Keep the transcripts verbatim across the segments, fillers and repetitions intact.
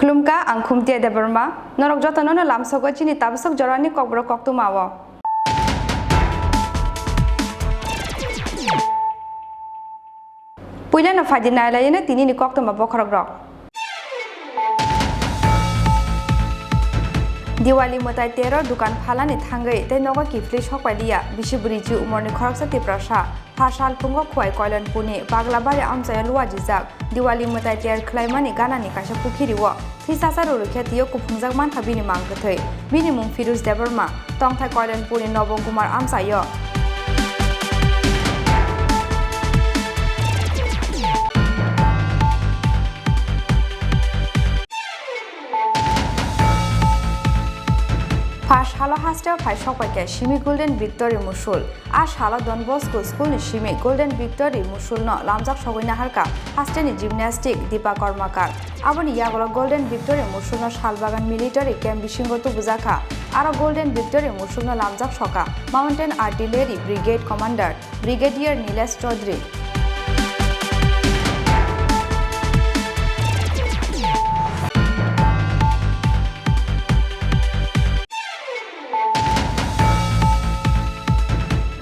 Khulumkha, ang Khumtia Debbarma. Norok jotono no lamsogo chini tabasok jorani kokborok koktwma o. Puilano phaidi nailaino tinini koktwma bokhorokrok. Diwali mwtai tero dukan phalani thangwi tei nogo kiphilwi sokpailiya bisi bwrwi ji umorni khoroksa Tiprasa. Pha sal phungo Khowai Koilanpurni Paglabari amchaio luajijak Diwali mwtai tiyar khlaimani ganani kaisa pukhiri-o thwisacha rwrwkhe twiyo kuphungjak mankha bini mang kwthwi. Bini mung Firuz Debbarma, tongthai Koilanpurni Nobo Kumar amchaio. Pha salo hasteo phai sokpaikha simi Golden Victory Musul. A salo Don Bosco School ni simi Golden Victory Musulno lamjak sogwi naharkha hasteni gymnastic Deepa Karmakar. Aboni yagulo Golden Victory Musulno Salbagan Military Camp bisingo tubujakha. Aro Golden Victory Musulno lamjak sokha Mountain Artillery Brigade Commander Brigadier Nilesh Chaudhary.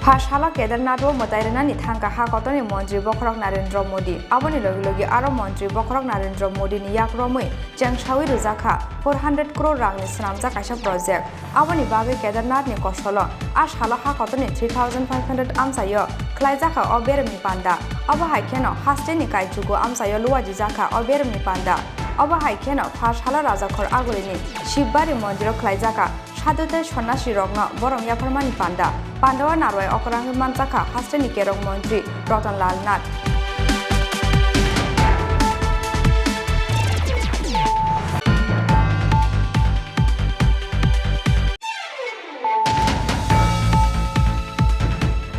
Pha salo Kedarnath o mwtai rwnani thangkha ha kotorni montri bokhorok Narendra Modi. Aboni logi logi aro montri bokhorok Narendra Modi ni yak romwi chengsawi rwjakha four hundred crore rangni swnamjak kaisa project. Aboni bagwi Kedarnathni kosolo a salo ha kotorni three thousand five hundred amchaio khlaijakha o beremni panda. Obo hai kheno hasteni kaichugo amchaio luajijakha o beremni panda. Obo hai kheno pha salo Rajakhor Agurini Shivbari mondiro khlaijakha sadhu tei sonnasirokno borom yapharmani panda. Pandao narwai okrangwi manjakha hasteni kerong montri Ratan Lal Nath.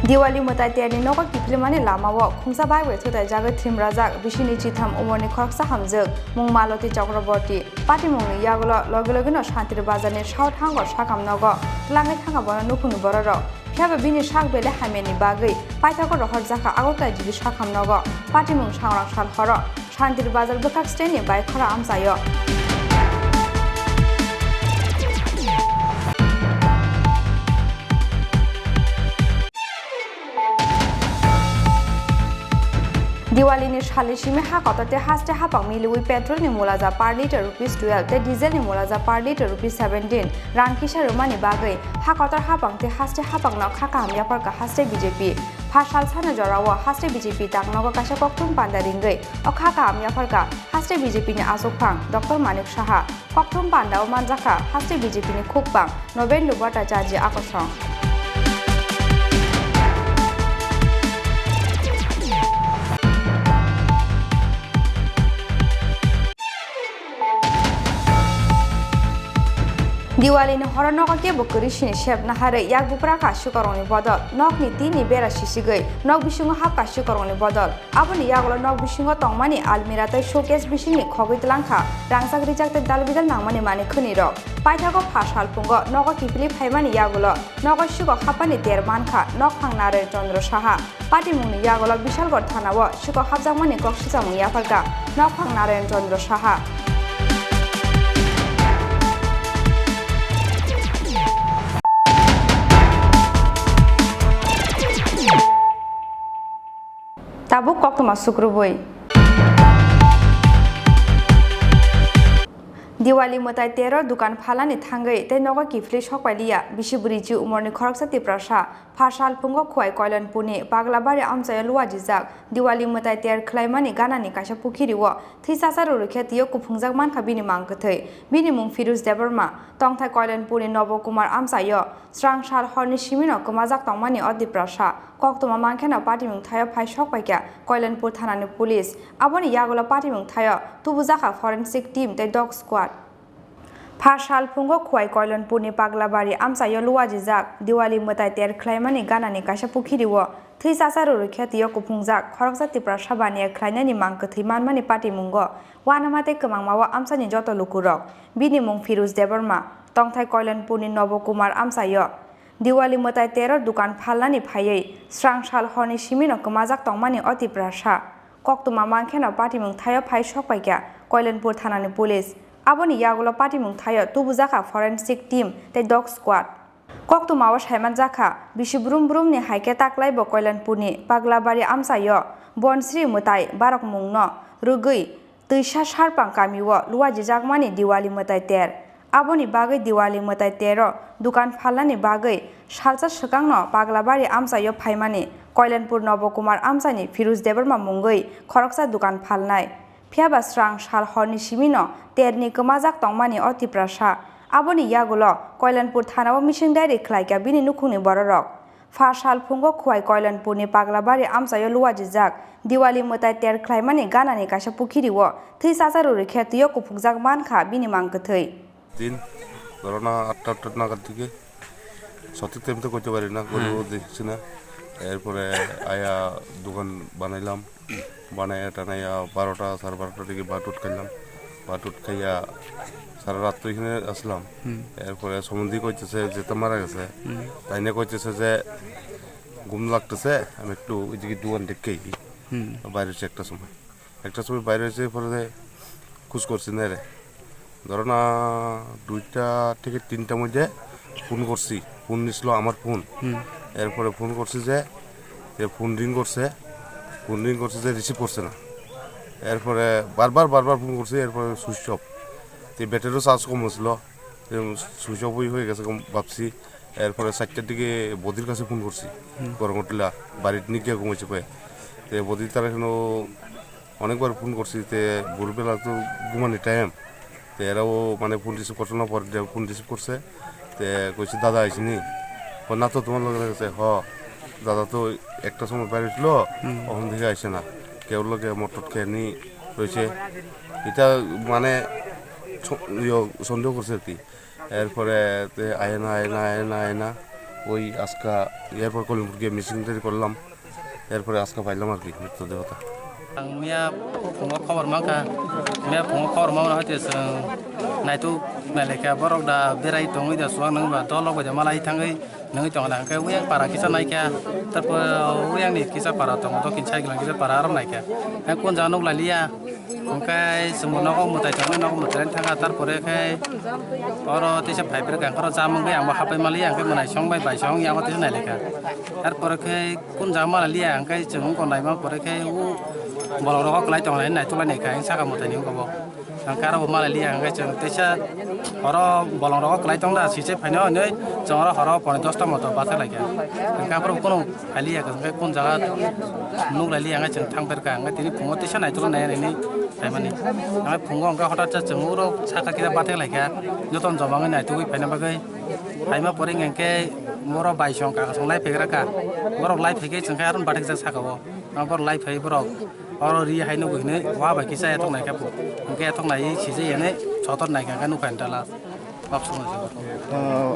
Diwali mwtai tiyarni nogo kiphilmani lamao khungsa bai bai thutaijagwi thimrajak bisini chitham umorni khoroksa hamjwk mung Maloti Chakraborty. Patimungni yagulo logi logino Shantir Bazarni south hango sakam nogo twlangwi thangkha bono nukhungni bororok. Phiya ba bini sak belai hamyani bagwi paithago rohorjakha Agartala G B sakam nogo. Patimung sangrang sal horo Shantir Bazar bwkhak standni bai khora amchaio. Diwalini salni simi ha kotor tei haste hapang miliwi petrolni mulaja per litre rupees twelve tei dieselni mulaja per litre rupees seventeen rang kisa rwmani bagwi ha kotor hapang tei haste hapangno kha kaham yapharkha haste B J P. Pha sal sano jorao haste B J P tangnogo kaisa kokthum panda ringwi o kha kaham yapharkha haste B J P ni achukphang Doctor Manik Saha. Kokthum pandao manjakha haste B J P ni khukbang Nobendu Bhattacharjee akosong. Diwalini horo nogo kebo kwrwi sini sep naharwi yak bupra kha sikorokni bodol nokni tinni bera sisigwi nok bisingo hapkha sikorokni bodol. Aboni yagulo nok bisingo tongmani almira tei showcase bisingni khogwi twlangkha rangchak rijak tei dalbidal nangmani manwi khwnirok. Paithago pha salphungo nogo kiphilwi phaimani yagulo nogo sikok hapmani ter mankha nokphang Narayan Chandra Saha. Patimungni yagulo Bishalgarh thanao sikok hapjakmani kok swchamung yapharkha nokphang Narayan Chandra Saha. Tabuk koktwma sukrubwi. Diwali mwtai tero dukan phalnani thangwi tei nogo kiphilwi sokpailiya bisi bwrwi ji umorni khoroksa Tiprasa. Pha sal phungo Khowai Koilanpurni Paglabari amchaio luajijak Diwali mwtai ter khlaimani ganani kaisa pukhirio thwi chacha rwrwi khe twio kuphungjak mankha bini mang kwthwi. Bini mung Firuz Debbarma, tongthai Koilanpurni Nobo Kumar amchaio srang sal horni simino kwmajak tongmani o Tiprasa. Koktwma mankheno patimung thaio phai sokpaikha Koilanpur thanani police. Aboni yagulo patimung thaio tubujakha forensic team tei dog squad. Pha sal phungo Khowai Koilanpurni Paglabari amchaio luajijak Diwali mwtai ter khlaimani ganani kaisa pukhirio thwi chacha rwrwi khe twio kuphungjak khoroksa Tiprasa baniya khlainani mang kwthwi manmani patimungo uanama tei kwmangmao amchaini joto lukurok. Bini mung Firuz Debbarma, tongthai Koilanpurni Nobo Kumar amchaio. Diwali mwtai tero dukan phalnani phaiwi srang sal horni simino kwmajak tongmani o Tiprasa. Koktwma mankheno patimung thaio phai sokpaikha Koilanpur thanani police. Aboni yagulo patimung thaio tubujakha forensic team tei dog squad. Koktwmao saimanjakha bisi brum brumni haikhe taklaibo Koilanpurni Paglabari amchaio Bonsri mwtai barok mungno rwgwi Twisa Sarpang kamio luajijakmani Diwali mwtai ter. Aboni bagwi Diwali mwtai tero dukan phalnani bagwi salsa swkangno Paglabari amchaio phaimani Koilanpur Nobo Kumar amchaini Firuz Debbarma mungwi khoroksa dukan phalnai. Phiyaba srang sal horni simino terni kwmajak tongmani o Tiprasa. Aboni yagulo Koilanpur thanao missing diary khlaikha bini nukhungni bororok. Pha sal phungo Khowai Koilanpurni Paglabari amchaio luajijak Diwali mwtai ter khlaimani ganani kaisa pukhirio thwi chacha rwrwi khe twio kuphungjak mankha bini mang kwthwi. Din, dhoro na atta atta nagar dike sothik time to koite pari na, goribo de sina. Erpore aya dogan banailam. Banaya tanaya barota, sare barota dike batut khaiyam. Batut khaiya sara rat to ekhane aslam. Hmm. Erpore somondi koitese je ta mara gese. Hmm. Taine koitese je gum lagtese, ami ektu oidike dugan dekkei. Hmm. Baire hoyse ekta somoy. Ekta somoy baire hoyse, pore de khoj korchi nai re. Dhoro na duita theke tinta moddhe phone korchi, phone nislo amar phone. Hmm. Erpore phone korchi je, je phone ring korse, phone ring korse je receive korse na. Erpore bar bar, bar bar phone korchi, erpore switch off. Te battery o charge kom aslo, te switch off oi, oi gese kom bapsi. Erpore saittar dike bodir kache phone korchi, hmm, Gorongotla, barit ni giya gumaiche koi. Te bodir tara kheno onekbar phone korchi, te bhor bela to gumani time. Te erao mane phone receive korchona pore de phone receive korse. Te koise, "Dada aisini?" Ko, "Na to, tomar loge loge aise." "Ho, dada to ekta somoy baire hoylo, hmm, ohon dike aise na. Keu loge motor khe ni roise." Eta mane so-, yo, sondeho korse ar ki. Erpore te ayena, ayena, ayena, ayena, oi aska, erpor Koilanpur giye missing diary korlam, erpore aska pailam ar ki, mritto debota. Ang miya phungo khobor mankha, miya phungo khobor mankha, hwte chwng naituk nailekha, borok da berai tongwi da, chuwak nangba, dol rok bai da malai thangwi nangwi tongla, hwnkhe uyang para kisa naikha, tarpor uyang ni kisa para tongo, dokin cycle kisa para aro naikha, hwnkhe kun jaga nuk lailiya. Hwnkhe chwngbo nogo mwtai tongnai, nogo mwtai thangkha, tarpore khe oro teisa phaibrwkha, hwnkhe oro jam wngwi angbo hapai maliya, hwnkhe mwnaisong bai baisong yango teisa nailaikha. Tarpore khe kun jama maliya, hwnkhe chwng wngkha naima pore khe o bolong rogo kwlai tongnai, naitukla naikha, saka mwtaini wngkha bo. Hwnkhe aro bo malai liya, hwnkhe chwng teisa oro bolong rogo kwlai tongda, sise phaino hinwi chwng oro horo pone dosta moto bathai laikha. Hwnkhe aphuru kunu Phailiya, hwnkhe kun jaga nuk lailiya, hwnkhe chwng thang pherkha, hwnkhe tini phungo teisa naitugwi naiya nini phaimani. Hwnkhe phungo hwnkhe hotat se chwng uro saka kisa bathek laikha, jotono joma wngwi naitugwi phaina bagwi. Phaima pore hwnkhe oro baisong kakasong lai phegra kha, borok lai phegwi chwngkhe aro bathekjak saka o. Borok lai phai borok oro ri hai nugwi hinwi wa bai kisa ethok naikha, hwnkhe ethok naiwi sijai hinwi sotor naikha, hwnkhe nukha hinwi dala. Ah,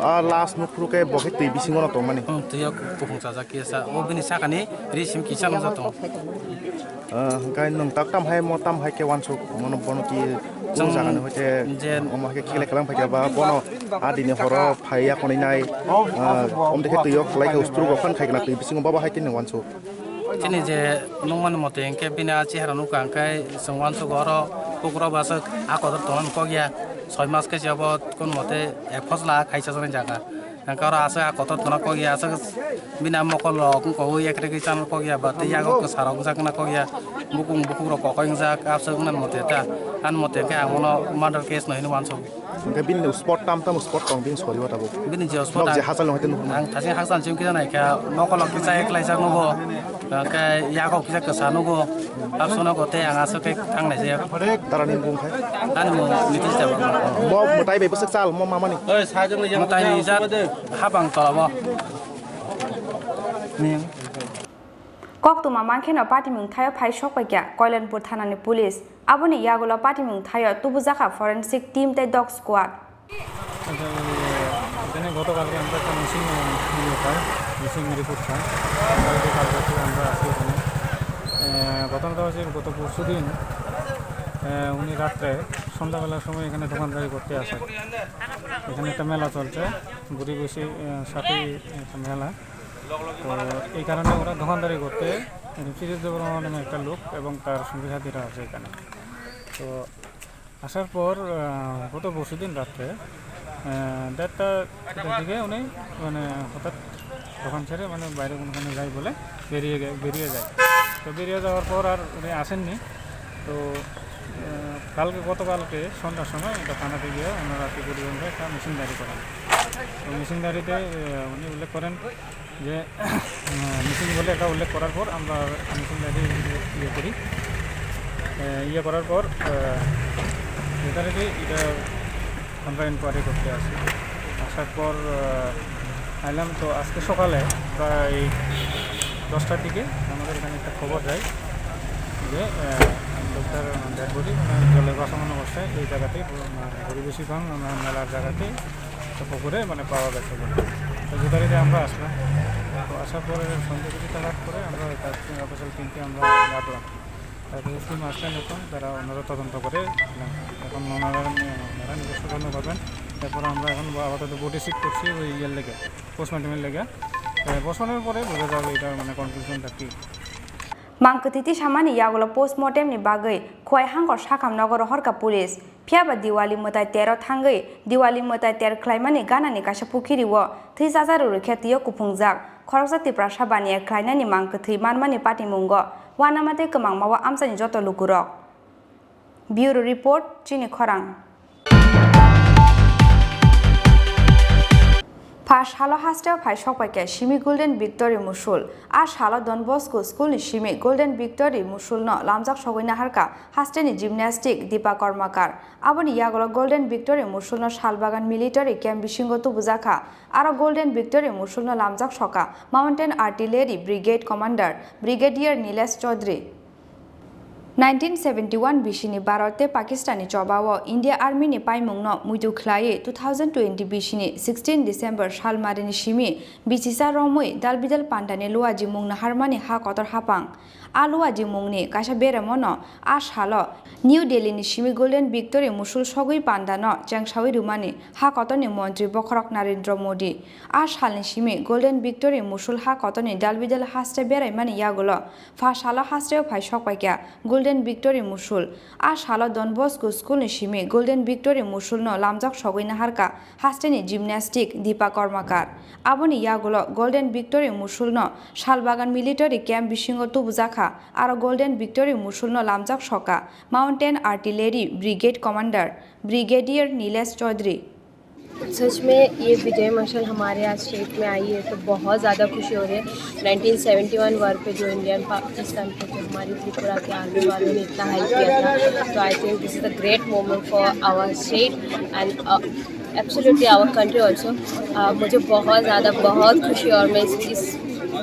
ah, last nuk phuru khe bo khe twi bisingo no tongmani. Hmm, twi o kuphung chajak kisa. O bini sakani ri sim kisa nukjak tongo. Ah, hwnkhe nwng tak tam hai mo tam hai khe uansuk mono bono ki o chwng jaga ni hoite je omo hai khe kile kalang phai khe ba bono a dini horo phai ya konwi nai, ah, om de khe twi o khlai khe ustruk o phan khai khna twi bisingo baba hai khe nwng uansuk. Chini je nukmani mote hwnkhe bini a chehara nukha hwnkhe chwng uansukgo oro pukur o bwswk a kotor tongmani kok ya, soi mas khe se obo kono mote ek phojla khai chajaknai jaga. Hingke oro aswk a kotor tongna kok ya, aswk bini a mokol rok wngkok ekrekri chana kok ya, ba tei yago kwsa rok wngjakna kok ya, bukung bukhuk rok kokoi wngjak, aswk wngna mote ta, ani mote khe ang bono murder case no hinwi uansuk. Hingke bini spot tam tam spot tong bini sori o tabuk. Bini je spot Nok je ang, hachal no hete nukma. Ang thasing hachal chim kisa naikha, mokol rok kisa eklaijak nugo. Hingke yago kisa kwsa nugo, absano go tei ang aswk khe thang nai se. Darani bung khai. Ani mung Nitish Debbarma. Mo mutai bai bwswk chal mo mamani. Mutai ni jat habang tola bo. Koktwma mankhe no patimung thaio phai sokpaikha Koilanpur thanani police. Aboni yagulo patimung thaio tubujakha forensic team tei dog squad. আচ্ছা, এখানে গতকালকে আমরা একটা মিসিং, ইয়ে পাই, missing report পাই। কালকে, কালকে থেকে আমরা আসি এখানে। এ, ঘটনাটা হচ্ছে গত পরশু দিন, এ, উনি রাত্রে সন্ধ্যাবেলার সময় এখানে দোকানদারি করতে আসেন। এখানে একটা মেলা চলছে, গরিব বেশি, এ, সাথে একটা মেলা। তো এই কারণে ওরা দোকানদারি করতে, এ, ফিরোজ দেববর্মা নামে একটা লোক এবং তার সঙ্গী সাথীরা আছে এখানে। তো আসার পর, আহ, গত পরশু দিন রাত্রে, আহ, দেড়টা দুটার দিকে উনি মানে হঠাৎ দোকান ছেড়ে মানে বাইরে কোনোখানে যাই বলে বেরিয়ে গে-, বেরিয়ে যায়। তো বেরিয়ে যাওয়ার পর আর উনি আসেননি। তো, আহ, কালকে, গতকালকে সন্ধ্যার সময় এটা থানাতে গিয়ে ওনারা কি পর্যন্ত একটা মিসিং ডায়েরি করেন। তো মিসিং ডায়েরিতে, আহ, উনি উল্লেখ করেন যে, আহ, মিসিং বলে একটা উল্লেখ করার পর আমরা মিসিং ডায়েরি ইয়ে করি। আহ, ইয়ে করার পর, আহ, যথারীতি এটা আমরা ইনকোয়ারি করতে আসি। আসার পর, আহ, আইলাম তো আজকে সকালে প্রায় দশটার দিকে আমাদের এখানে একটা খবর যায় যে, আহ, লোকটার ডেড বডি মানে জলে ভাসমান অবস্থায় এই জায়গাতেই, মানে, পরিবেশী ফার্ম, মানে, মেলার জায়গাতেই একটা পুকুরে, মানে, পাওয়া গেছে বলে। তো যথারীতি আমরা আসলাম। তো আসার পরে সন্ধ্যে কিছুটা রাত করে আমরা তার অফিসিয়াল টিমকে আমরা ডাকলাম। তারপরে টিম আসলেন, এখন তারা ওনারা তদন্ত করে নেন। এখন ওনারা নি-, ওনারা নিজস্ব তদন্ত করবেন। এরপর আমরা এখন আপাতত বডি শিফট করছি ওই ইয়ের লেগে, পোস্টমর্টমের লেগে। তো পোস্টমর্টমের পরে বোঝা যাবে এটার, মানে, কনক্লুশনটা কী। Mang kwtwi tisamani yagulo postmortem ni bagwi Khowai Hangkor Sakham nogo rohorkha police. Phiya ba Diwali mwtai tero thangwi Diwali mwtai ter khlaimani ganani kaisa pukhiri o thwi chacharu rwkhe twi o kuphungjak. Khoroksa Tiprasa baniya khlainani mang kwthwi manmani patimungo uanama tei kwmangma o amchaini joto lukurok. Bureau Report, Chini Khorang. Pha salo hasteo phai sokpaikha simi Golden Victory musul. A salo Don Bosco School ni simi Golden Victory musulno lamjak sogwi naharkha hasteni gymnastic Deepa Karmakar. Aboni yagulo Golden Victory musulno Salbagan Military Camp bisingo tubujakha. Aro Golden Victory musulno lamjak sokha Mountain Artillery Brigade Commander Brigadier Nilesh Chaudhary. Nineteen seventy one bisini Bharat tei Pakistan ni chobao India Army ni paimungno muitu khlaiwi two thousand twenty bisini sixteen December salmarini simi bichisa romwi dalbidal pandani luaji mung naharmani ha kotor hapang. A luaji mungni kaisa beremono a salo New Delhi ni simi Golden Victory musul sogwi pandano chengsawi rwmani ha kotorni montri bokhorok Narendra Modi. A salni simi Golden Victory musul ha kotorni dalbidal haste beraimani yagulo Pha salo hasteo phai sokpaikha Golden Victory musul. A salo Don Bosco School ni simi Golden Victory musulno lamjak sogwi naharkha hasteni gymnastic Deepa Karmakar. Aboni yagulo Golden Victory musulno Salbagan Military Camp bisingo tubujakha, aro Golden Victory musulno lamjak sokha Mountain Artillery Brigade Commander Brigadier Nilesh Chaudhary. सच में ये विजय मशाल हमारे यहाँ स्टेट में आई है तो बहुत ज़्यादा खुशी हो रही है। नाइनटीन सेवेंटी वन वॉर पे जो इंडियन पाकिस्तान पे जो हमारी त्रिपुरा के आर्मी वालों ने इतना हेल्प किया था, तो I think this is the great moment for our state and absolutely our country also. मुझे बहुत ज़्यादा, बहुत खुशी, और मैं इस, इस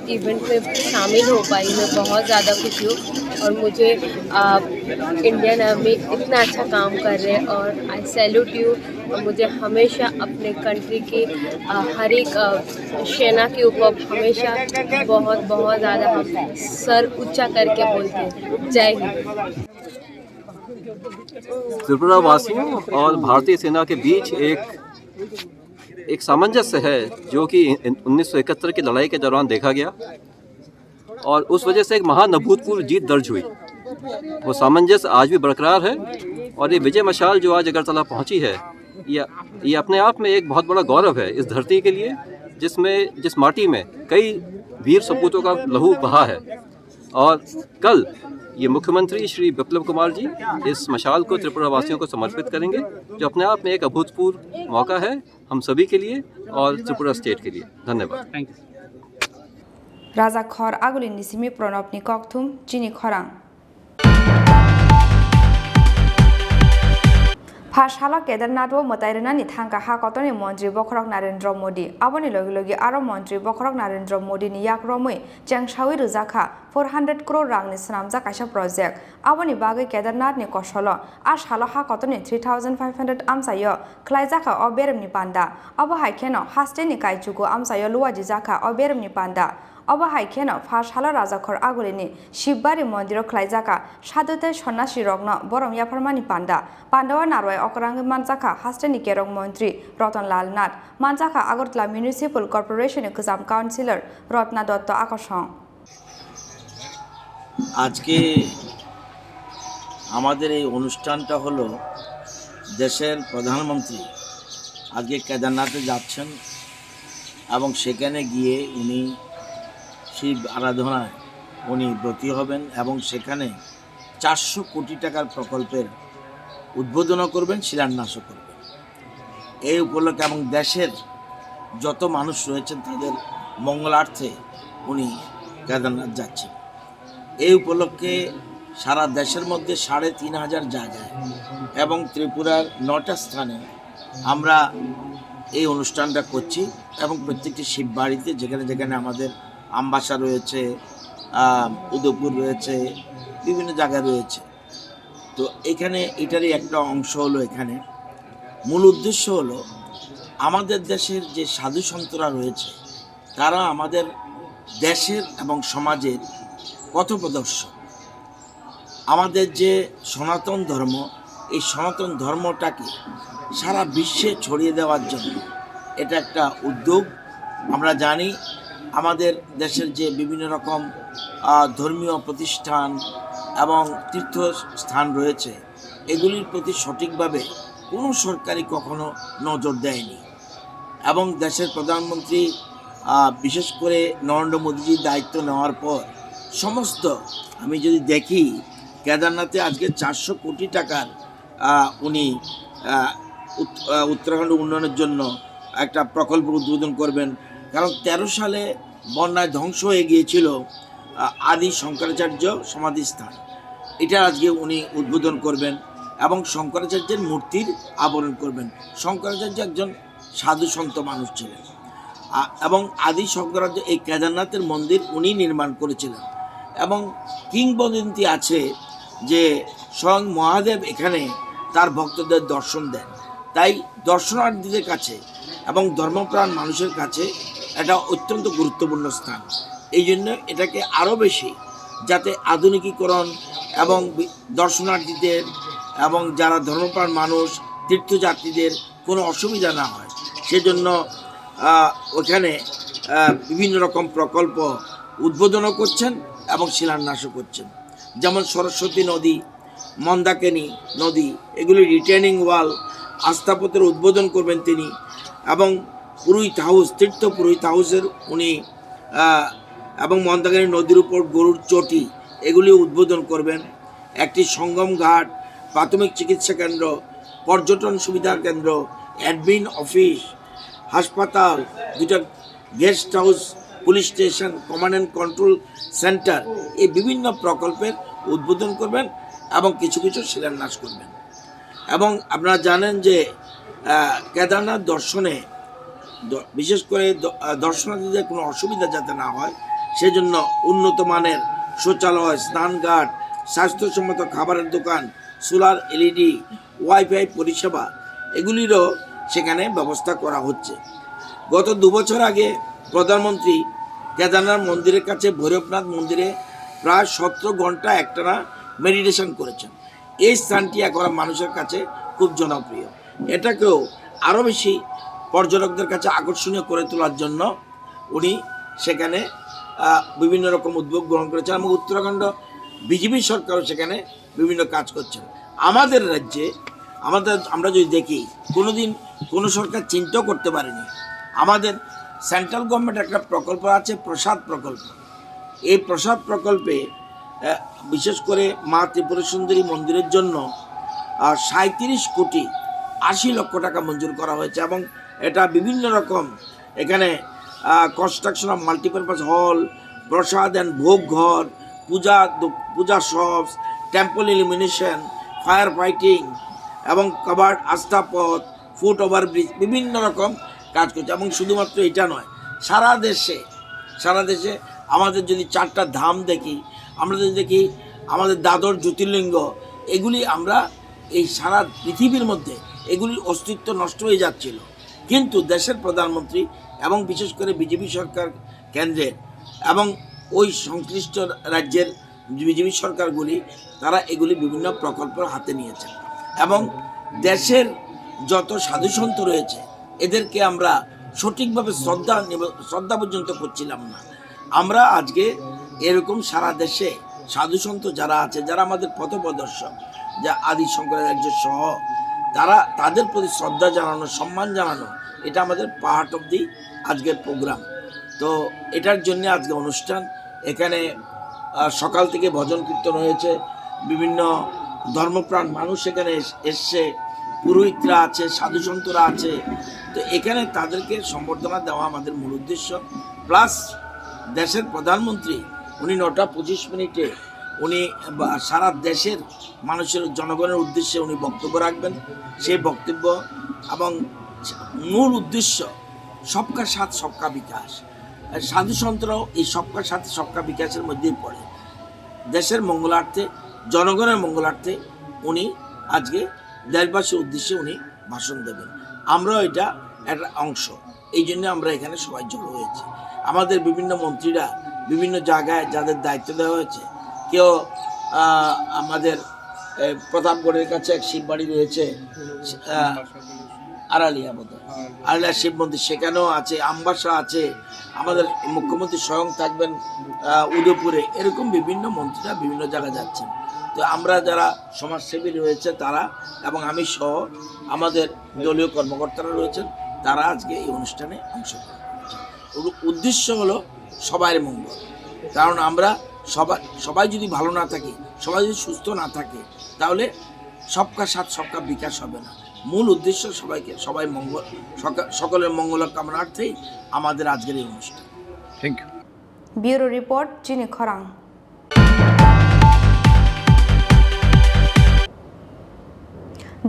इवेंट में शामिल हो पाई, मैं बहुत ज़्यादा खुशी हूँ। और मुझे इंडियन आर्मी इतना अच्छा काम कर रहे हैं और I salute you। मुझे हमेशा अपने कंट्री की, अ, हर एक, अ, सेना के ऊपर हमेशा बहुत, बहुत ज़्यादा हम सर ऊंचा करके बोलते हैं। जय हिंद। त्रिपुरा वासियों और भारतीय सेना के बीच एक, एक सामंजस्य है, जो कि इन-, उन्नीस सौ इकहत्तर की लड़ाई के दौरान देखा गया। और उस वजह से एक महान अभूतपूर्व जीत दर्ज हुई। वो सामंजस्य आज भी बरकरार है और ये विजय मशाल जो आज अगरतला पहुंची है, ये ये अपने आप में एक बहुत बड़ा गौरव है इस धरती के लिए, जिसमें, जिस माटी में कई वीर सपूतों का लहू बहा है। और कल ये मुख्यमंत्री श्री विप्लव कुमार जी इस मशाल को त्रिपुरा वासियों को समर्पित करेंगे, जो अपने आप में एक अभूतपूर्व मौका है हम सभी के लिए और त्रिपुरा स्टेट के लिए। धन्यवाद। Thank you. Raja Khor Aguli ni simi Pranab ni kokthum chini khorang. Pha salo Kedarnath o mwtai rwnani thangkha ha kotorni montri bokhorok Narendra Modi. Aboni logi logi aro montri bokhorok Narendra Modi ni yak romwi chengsawi rwjakha four hundred crore rangni swnamjak kaisa project. Aboni bagwi Kedarnath ni kosolo a salo ha kotorni three thousand five hundred amchaio khlaijakha o beremni panda. Abo hai kheno hasteni kaichugo amchaio luajijakha o beremni panda. Obo hai kheno pha salo Rajakhor Agulini Shibari mondiro khlaijaka sadhu tei sonnasi rokno borom yapharmani panda. Pandao narwai okrangwi manjakha hasteni kerong montri Ratan Lal Nath, manjakha Agartala Municipal Corporation ni kwcham councillor Ratna Dotto akosong. আজকে আমাদের এই অনুষ্ঠানটা হলো দেশের প্রধানমন্ত্রী আজকে কেদারনাথে যাচ্ছেন এবং সেখানে গিয়ে উনি শিব আরাধনায় উনি ব্রতী হবেন এবং সেখানে চারশো কোটি টাকার প্রকল্পের উদ্বোধনও করবেন, শিলান্যাসও করবেন। এই উপলক্ষে এবং দেশের যত মানুষ রয়েছেন তাদের মঙ্গলার্থে উনি কেদারনাথ যাচ্ছেন। এই উপলক্ষে সারা দেশের মধ্যে সাড়ে তিন হাজার জায়গায় এবং ত্রিপুরার নটা স্থানে আমরা এই অনুষ্ঠানটা করছি এবং প্রত্যেকটি শিব বাড়িতে যেখানে যেখানে আমাদের আমবাসা রয়েছে, আহ, উদয়পুর রয়েছে, বিভিন্ন জায়গা রয়েছে। তো এখানে এটারই একটা অংশ হলো এখানে। মূল উদ্দেশ্য হলো আমাদের দেশের যে সাধু সন্তরা রয়েছে তারা আমাদের দেশের এবং সমাজের পথপ্রদর্শক। আমাদের যে সনাতন ধর্ম, এই সনাতন ধর্মটাকে সারা বিশ্বে ছড়িয়ে দেওয়ার জন্য এটা একটা উদ্যোগ। আমরা জানি আমাদের দেশের যে বিভিন্ন রকম, আহ, ধর্মীয় প্রতিষ্ঠান এবং তীর্থস্থান রয়েছে, এগুলির প্রতি সঠিকভাবে কোনো সরকারই কখনো নজর দেয়নি। এবং দেশের প্রধানমন্ত্রী, আহ, বিশেষ করে নরেন্দ্র মোদীজি দায়িত্ব নেওয়ার পর সমস্ত, আমি যদি দেখি, কেদারনাথে আজকে চারশো কোটি টাকার, আহ, উনি, আহ, উত-, আহ, উত্তরাখণ্ড উন্নয়নের জন্য একটা প্রকল্প উদ্বোধন করবেন। কারণ তেরো সালে বন্যায় ধ্বংস হয়ে গিয়েছিল, আহ, আদি শঙ্করাচার্য সমাধিস্থান, এটা আজকে উনি উদ্বোধন করবেন এবং শঙ্করাচার্যের মূর্তির আবরণ করবেন। শঙ্করাচার্য একজন সাধু সন্ত মানুষ ছিলেন। আ-, এবং আদি শঙ্করাচার্য এই কেদারনাথের মন্দির উনি নির্মাণ করেছিলেন। এবং কিংবদন্তি আছে যে স্বয়ং মহাদেব এখানে তার ভক্তদের দর্শন দেন। তাই দর্শনার্থীদের কাছে এবং ধর্মপ্রাণ মানুষের কাছে এটা অত্যন্ত গুরুত্বপূর্ণ স্থান। এই জন্য এটাকে আরও বেশি যাতে আধুনিকীকরণ এবং বি-, দর্শনার্থীদের এবং যারা ধর্মপ্রাণ মানুষ, তীর্থযাত্রীদের কোনো অসুবিধা না হয়, সেজন্য, আহ, ওখানে, আহ, বিভিন্ন রকম প্রকল্প উদ্বোধনও করছেন এবং শিলান্যাসও করছেন। যেমন সরস্বতী নদী, মন্দাকিনী নদী, এগুলি রিটেনিং ওয়াল, আস্থাপথের উদ্বোধন করবেন তিনি এবং পুরোহিত হাউস, তীর্থ পুরোহিত হাউসের উনি, আহ, এবং মন্দাকিনী নদীর উপর গরুর চটি, এগুলি উদ্বোধন করবেন। একটি সঙ্গম ঘাট, প্রাথমিক চিকিৎসা কেন্দ্র, পর্যটন সুবিধা কেন্দ্র, অ্যাডমিন অফিস, হাসপাতাল, দুটো guest house, police station, command and control centre, এই বিভিন্ন প্রকল্পের উদ্বোধন করবেন এবং কিছু কিছু শিলান্যাস করবেন। এবং আপনারা জানেন যে, আহ, কেদারনাথ দর্শনে দ-, বিশেষ করে দ-, আহ, দর্শনার্থীদের কোনো অসুবিধা যাতে না হয়, সেজন্য উন্নত মানের শৌচালয়, স্নানঘাট, স্বাস্থ্যসম্মত খাবারের দোকান, সোলার এলইডি, ওয়াইফাই পরিষেবা, এগুলিরও সেখানে ব্যবস্থা করা হচ্ছে। গত দু বছর আগে প্রধানমন্ত্রী কেদারনাথ মন্দিরের কাছে ভৈরবনাথ মন্দিরে প্রায় সতেরো ঘন্টা একটানা মেডিটেশন করেছেন। এই স্থানটি এখন মানুষের কাছে খুব জনপ্রিয়। এটাকেও আরও বেশি পর্যটকদের কাছে আকর্ষণীয় করে তোলার জন্য উনি সেখানে, আহ, বিভিন্ন রকম উদ্যোগ গ্রহণ করেছেন এবং উত্তরাখণ্ড বিজেপি সরকারও সেখানে বিভিন্ন কাজ করছেন। আমাদের রাজ্যে আমাদের, আমরা যদি দেখি, কোনোদিন কোনো সরকার চিন্তাও করতে পারেনি। আমাদের সেন্ট্রাল গভর্নমেন্ট একটা প্রকল্প আছে, প্রসাদ প্রকল্প। এই প্রসাদ প্রকল্পে, আহ, বিশেষ করে মা ত্রিপুরা সুন্দরী মন্দিরের জন্য, আহ, সাঁইত্রিশ কোটি আশি লক্ষ টাকা মঞ্জুর করা হয়েছে এবং এটা বিভিন্ন রকম, এখানে, আহ, construction of multipurpose hall, প্রসাদ and ভোগ ঘর, পূজা দো-, puja shops, temple illumination, fire fighting এবং কভার্ড আস্তাপথ, ফুট ওভারব্রিজ, বিভিন্ন রকম কাজ করছে। এবং শুধুমাত্র এটা নয়, সারা দেশে, সারা দেশে আমাদের যদি চারটা ধাম দেখি, আমরা যদি দেখি আমাদের দ্বাদশ জ্যোতির্লিঙ্গ, এগুলি আমরা এই সারা পৃথিবীর মধ্যে এগুলির অস্তিত্ব নষ্ট হয়ে যাচ্ছিল। কিন্তু দেশের প্রধানমন্ত্রী এবং বিশেষ করে বিজেপি সরকার কেন্দ্রের এবং ওই সংশ্লিষ্ট রাজ্যের বিজেপি সরকারগুলি, তারা এগুলি বিভিন্ন প্রকল্প হাতে নিয়েছেন এবং দেশের যত সাধুসন্ত রয়েছে, এদেরকে আমরা সঠিকভাবে শ্রদ্ধা নিব-, শ্রদ্ধা পর্যন্ত করছিলাম না। আমরা আজকে এরকম সারা দেশে সাধুসন্ত যারা আছে, যারা আমাদের পথপ্রদর্শক, যা আদি শঙ্করাচার্য সহ, তারা, তাদের প্রতি শ্রদ্ধা জানানো, সম্মান জানানো, এটা আমাদের পার্ট অফ দি আজকের প্রোগ্রাম। তো এটার জন্য আজকে অনুষ্ঠান। এখানে, আহ, সকাল থেকে ভজন কীর্তন হয়েছে, বিভিন্ন ধর্মপ্রাণ মানুষ এখানে এস-, এসছে, পুরোহিতরা আছে, সাধুসন্তরা আছে। তো এখানে তাদেরকে সম্বর্ধনা দেওয়া আমাদের মূল উদ্দেশ্য। প্লাস দেশের প্রধানমন্ত্রী উনি নটা পঁচিশ মিনিটে উনি বা-, সারা দেশের মানুষের, জনগণের উদ্দেশ্যে উনি বক্তব্য রাখবেন। সেই বক্তব্য এবং মূল উদ্দেশ্য সবকা সাথ সবকা বিকাশ। আর সাধু সন্তরাও এই সবকা সাথ সবকা বিকাশের মধ্যেই পড়ে। দেশের মঙ্গলার্থে, জনগণের মঙ্গলার্থে উনি আজকে দেশবাসীর উদ্দেশ্যে উনি ভাষণ দেবেন। আমরাও এটা একটা অংশ, এই জন্য আমরা এখানে সবাই জড়ো হয়েছি। আমাদের বিভিন্ন মন্ত্রীরা বিভিন্ন জায়গায় যাদের দায়িত্ব দেওয়া হয়েছে, কেউ, আহ, আমাদের, এ, প্রতাপগড়ের কাছে এক শিববাড়ি রয়েছে, আহ, আড়ালিয়া বোধহয়, আড়ালিয়া শিব মন্দির, সেখানেও আছে, আমবাসা আছে, আমাদের মুখ্যমন্ত্রী স্বয়ং থাকবেন, আহ, উদয়পুরে। এরকম বিভিন্ন মন্ত্রীরা বিভিন্ন জায়গায় যাচ্ছেন। তো আমরা যারা সমাজসেবী রয়েছে তারা এবং আমি সহ আমাদের দলীয় কর্মকর্তারা রয়েছেন, তারা আজকে এই অনুষ্ঠানে অংশগ্রহণ করছেন। উদ-, উদ্দেশ্য হলো সবার মঙ্গল, কারণ আমরা সবাই, সবাই যদি ভালো না থাকি, সবাই যদি সুস্থ না থাকে, তাহলে সবকা সাথ সবকা বিকাশ হবে না। মূল উদ্দেশ্য সবাইকে, সবাই মঙ্গল, সকা-, সকলের মঙ্গল কামনার্থেই আমাদের আজকের এই অনুষ্ঠান। Thank you. Bureau report, Chini Khorang.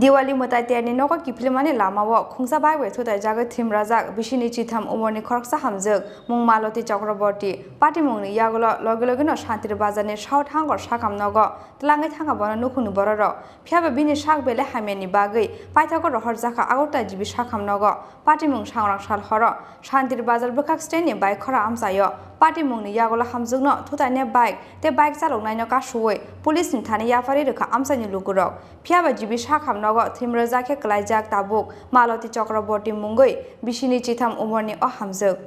Diwali mwtai terni nogo kiphilmani lamao khungsa bai bai thutai jagwi thwimrajak bisini chitham umorni khoroksa hamjwk mung Maloti Chakraborty. Patimungni yagulo logi logino Shantir Bazarni South Hangor sakam nogo twlangwi thangkha bono nukhungni bororok. Phiyaba bini sak belai hamyani bagwi paithago rohorjakha Agartala G B sakam nogo. Patimung sangrang sal horo Shantir Bazar bwkhak standni bike khora amchaio. Patimungni yagulo hamjwkno thutaine bike tei bike chaloknaino kasuwi police ni thani yapharwi rwkha amchaini lukurok. Phiyaba G B sakam nogo thwimrwjak khe kwlaijak tabuk Maloti Chakraborty mungwi bisini chitham umorni o hamjwk.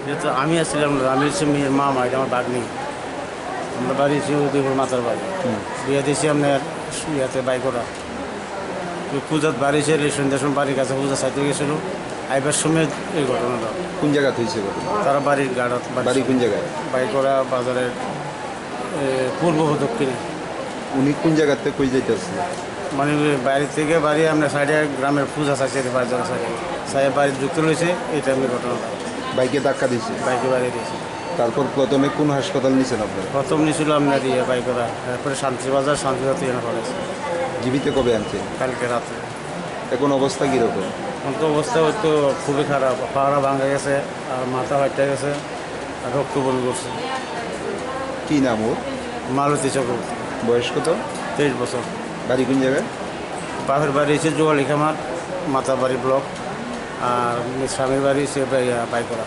যেহেতু আমি আসছিলাম না, আমি হচ্ছে মেয়ের মামা, এটা আমার ভাগ্নি। আমরা বাড়ি হচ্ছে উদয়পুর মাতার বাড়ি। হুম। বিয়ে দিয়েছি আপনার ইয়াতে বাইকোড়া। ওই পূজার বাড়ি ছিল, সন্ধ্যার সময় বাড়ির কাছে পূজা চাইতে গেছিল। আইবার সময় এই ঘটনাটা। কোন জায়গাতে হয়েছে ঘটনা? তারা বাড়ির গাড়াত, বাড়ি বাড়ি কোন জায়গায়? বাইকোড়া বাজারের, এ, পূর্ব দক্ষিণে। উনি কোন জায়গাতে কই যাইতেছিল? মানে, ওই বাইরে থেকে বাড়ি আমরা সাইডে গ্রামের পূজা চাইছে, বাজার সাইডে। সাইডে বাড়ি ঢুকতে রয়েছে, এই টাইমে ঘটনাটা। বাইকে ধাক্কা দিছে? বাইকে বাড়ি দিয়েছে। তারপর প্রথমে কোন হাসপাতাল নিছেন আপনারা? প্রথম নিয়েছিল আপনার ইয়ে, বাইকোড়া, তারপরে শান্তিবাজার, শান্তিবাজার থেকে এনে পড়েছে। জীবিত কবে আনছেন? কালকে রাতে। এখন অবস্থা কিরকম? এখন তো অবস্থা হয়তো খুবই খারাপ, পাড়া ভাঙা গেছে, আর মাথা ফাটা গেছে, আর রক্ত বমি করছে। কি নাম ওর? মালতী চক্রবর্তী। বয়স কত? তেইশ বছর। বাড়ি কোন জায়গায়? বাপের বাড়ি হচ্ছে জোয়ালি খামার, মাতাবাড়ি ব্লক, আর স্বামীর বাড়ি হচ্ছে বাইকোড়া।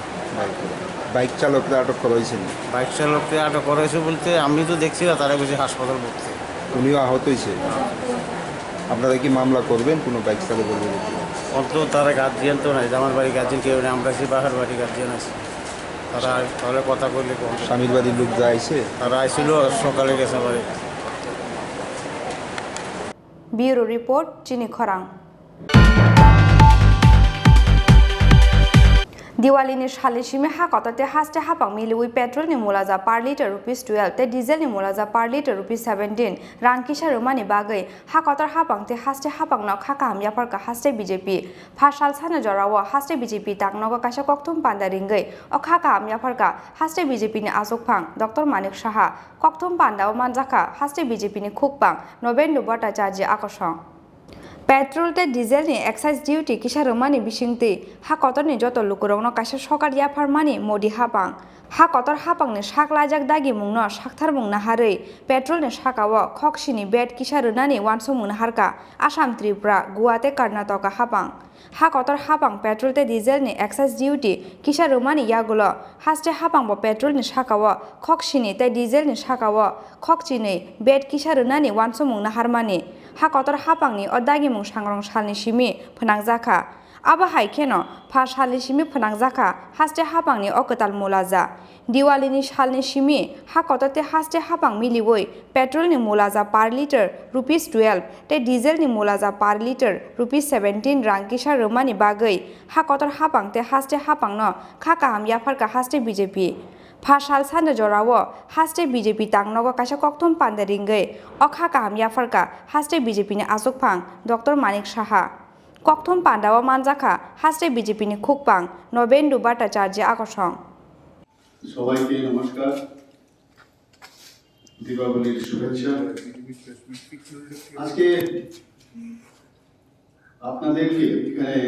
বাইক চালকরা আটক করা হয়েছে নি? বাইক চালককে আটক করা হয়েছে বলতে আমি তো দেখছি না, তারা গেছে হাসপাতাল ভর্তি। উনিও আহত হয়েছে। আপনারা কি মামলা করবেন কোনো বাইক চালকের বিরুদ্ধে? অন্তত তারা গার্জিয়ান তো নাই, আমার বাড়ির গার্জিয়ান কেউ নেই, আমরা আছি বাপের বাড়ির গার্জিয়ান আছি। তারা তাহলে কথা কইলে কখন? স্বামীর বাড়ির লোক যা আইছে? তারা আইছিল সকালে গেছে বাড়ি। Bureau Report, Chini Khorang. Diwalini salni simi ha kotor tei haste hapang miliwi petrolni mulaja per litre rupees twelve tei dieselni mulaja per litre rupees seventeen rang kisa rwmani bagwi ha kotor hapang tei haste hapangno kha kaham yapharkha haste B J P. Pha sal sano jorao haste B J P tangnogo kaisa kokthum panda ringwi o kha kaham yapharkha haste B J P ni achukphang Doctor Manik Saha. Kokthum pandao manjakha haste B J P ni khukpang Nobendu Bhattacharya akosong. Petrol tei diesel ni excise duty kisa rwmani bisingtwi ha kotorni joto lukurokno kaisa sokar yapharmani Modi hapang. Ha kotor hapangni sak laijak dagimungno saktharmung naharwi petrol ni sakao khok sini vat kisa rwnani uansukmung naharkha Assam, Tripura, Goa tei Karnataka hapang. Ha kotor hapang petrol tei diesel ni excise duty kisa rwmani yagulo haste hapangbo petrol ni sakao khok sini tei diesel ni sakao khok chinwi vat kisa rwnani uansukmung naharmani ha kotor hapangni o dagimung sangrong salni simi phnangjakha. Abo hai kheno pha salni simi phnangjakha haste hapangni o kwtal mulaja. Diwalini salni simi ha kotor tei haste hapang miliwi petrolni mulaja per litre rupees twelve tei dieselni mulaja per litre rupees seventeen rang kisa rwmani bagwi ha kotor hapang tei haste hapangno kha kaham yapharkha haste B J P. Pha sal sando jorao haste B J P tangnogo kaisa kokthum panda ringwi o kha kaham yapharkha haste B J P ni achukphang Doctor Manik Saha. Kokthum pandao manjakha haste B J P ni khukpang Nobendu Bhattacharya akosong. সবাইকে নমস্কার, দীপাবলির শুভেচ্ছা। আজকে আপনাদেরকে এখানে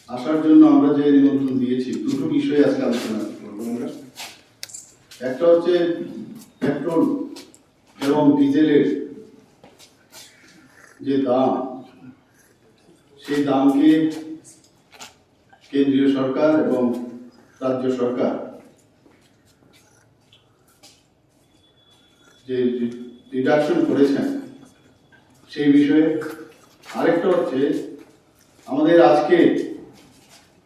আসার জন্য আমরা যে নিমন্ত্রণ দিয়েছি, দুটো বিষয়ে আজকে আলোচনা করবো আমরা। একটা হচ্ছে পেট্রোল এবং ডিজেলের যে দাম, সেই দামকে কেন্দ্রীয় সরকার এবং রাজ্য সরকার যে রি-, রিডাকশন করেছেন, সেই বিষয়ে। আরেকটা হচ্ছে, আমাদের আজকে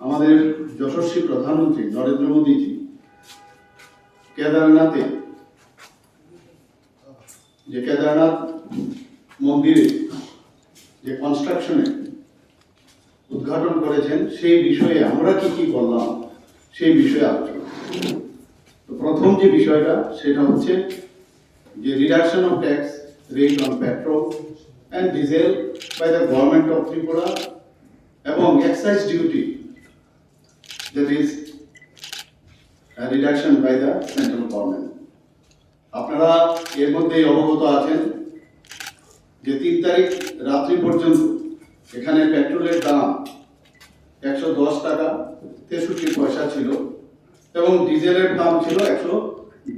আমাদের যশস্বী প্রধানমন্ত্রী নরেন্দ্র মোদীজি কেদারনাথে, যে কেদারনাথ মন্দিরে যে কনস্ট্রাকশনে উদ্ঘাটন করেছেন, সেই বিষয়ে আমরা কি কি করলাম, সেই বিষয়ে আলোচনা। তো প্রথম যে বিষয়টা, সেটা হচ্ছে যে reduction of tax rate on petrol and diesel by the Government of Tripura এবং excise duty, that is, uh, reduction by the central government. আপনারা এর মধ্যেই অবগত আছেন যে তিন তারিখ রাত্রি পর্যন্ত এখানে পেট্রোলের দাম একশো দশ টাকা তেষট্টি পয়সা ছিল এবং ডিজেলের দাম ছিল একশো